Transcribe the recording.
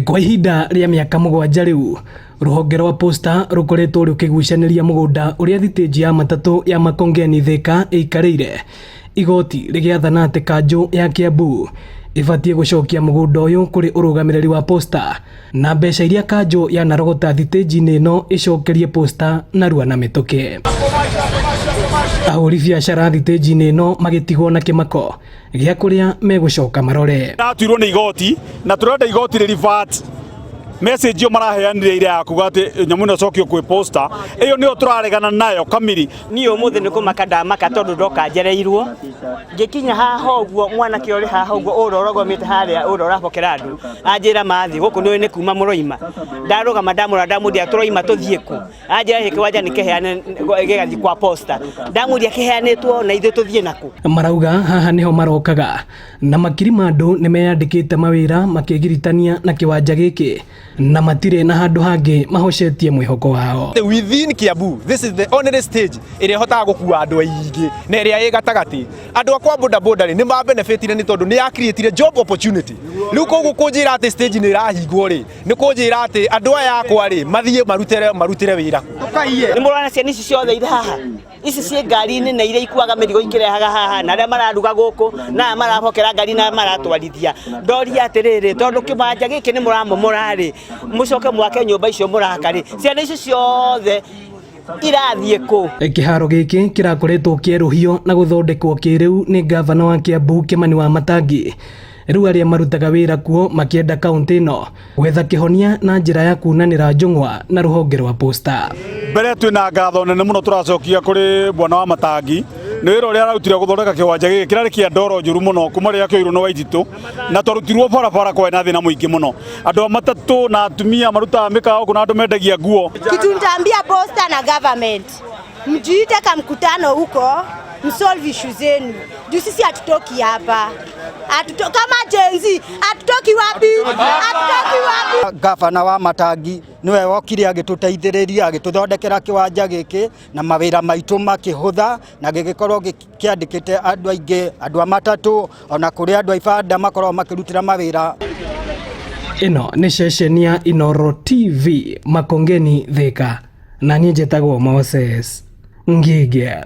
Kwa ihinda rĩa mĩaka 7 rĩu, rũhonge rwa Posta rũkoretwo rũkĩgucanĩria mũgũnda ũrĩa thitĩnji ya matatũ ya Makongeni Thika ĩikarĩire. Igoti rĩgĩathana atĩ kanjũ ya Kiambu ĩbatiĩ gũcokia mũgũnda ũyũ kũrĩ ũrũgamĩrĩri wa Posta na mbeca iria kanjũ yanarogota thitĩnji-inĩ ĩno ĩcokerie Posta narua na mĩtũkĩ. Ahũri biacara thitĩnji-inĩ ĩno magĩtigwo na kĩmako gĩa kũrĩa megũcoka marore. Ratuirwo nĩ igoti na tũrenda igoti rĩ revert message ĩyo maraheanire ira ya kuga atĩ nyamũ ĩno ĩcokio kwĩ Posta, ĩyo nĩyo tũraregana nayo kamiri. Niĩ ũmũthĩ nĩ kũmaka ndamaka tondũ ndoka njereirwo ngĩkinya haha ũguo mwanake ũrĩ haha ũguo ũrĩa ũrũgamĩte harĩa ũrĩa ũrabokera andũ anjĩra mathiĩ gũkũ nĩ nĩ kuma mũroima. Ndarũgama ndamũra ndamũria tũroima tũthiĩ kũ, anjĩra gĩkĩ kĩwanja nĩ kĩheane gĩgathiĩ kwa Posta. Ndamũria kĩheanĩtwo na ithuĩ tũthiĩ nakũ. Marauga haha nĩho marokaga na makiri ma andũ nĩ meyandĩkĩte mawĩra makĩgiritania na kĩwanja gĩkĩ na matirĩ na handũ hangĩ mahocetie mwĩhoko wao. Within Kiambu, this is the only stage ĩrĩa ĩhotaga gũkua andũ aingĩ na ĩrĩa ĩ gatagatĩ. Andũ akwa boda boda rĩ nĩ ma benefitire nĩ tondũ nĩ ya create job opportunity. Rĩu koguo kũnjĩra atĩ stage nĩ ĩrahingwo rĩ, nĩ kũnjĩra atĩ andũ aya akwa rĩ mathiĩ marutĩre wĩra kũ. Nĩ mũrona ciana ici ciothe irĩ haha, ici ciĩ ngari-inĩ na iria ikuaga mĩrigo ikĩrehaga haha, na arĩa mararuga gũkũ na aya marabokera ngari na aya maratwarithia. Ndoria atĩrĩrĩ, tondũ kĩwanja gĩkĩ nĩ mũramomora rĩ, mũcoke mwake nyũmba icio mũraka rĩ, ciana ici ciothe irathiĩ kũ? Kĩharo gĩkĩ kĩrakoretwo kĩerũhio na gũthondekwo kĩrĩu nĩ ngavana wa Kiambu Kimani wa Matangi. Rĩu arĩa marutaga wĩra kuo makĩenda kaunti ĩno gwetha kĩhonia na njĩra ya kunanĩra njũng'wa na rũhonge rwa Posta. Mbere twĩna ngatho nene mũno tũracokia kũrĩ bwana wa Matangi nĩ wĩra ũrĩa ararutire gũthondeka kĩwanja gĩkĩ kĩrarĩ kĩa ndoro njũru mũno kuma rĩrĩa kĩoirwo nĩ Waititũ, na twarutirwo barabara kwarĩ na thĩna mũingĩ mũno. Andũ a matatũ na atumia marutaga mĩkawa gũkũ na andũ mendagia nguo. Kitu nitaambia Posta na government, mjiite ka mkutano huko msolve issue zenu, juu sisi hatutoki hapa. Kama Gen Z hatutoki wapi? Hatutoki wapi? Gavana wa Matangi niwe wokire agĩtũteithĩrĩria agĩtũthondekera kĩwanja gĩkĩ na mawĩra maitũ makĩhũtha na gĩgĩkorwo kĩandĩkĩte andũ aingĩ, andũ a matatũ ona kũrĩ andũ a ibanda makoragwo makĩrutĩra mawĩra. Ĩno nĩ ceceni ya Inooro TV Makongeni Thika, na niĩ njĩtagwo Moses Ngige.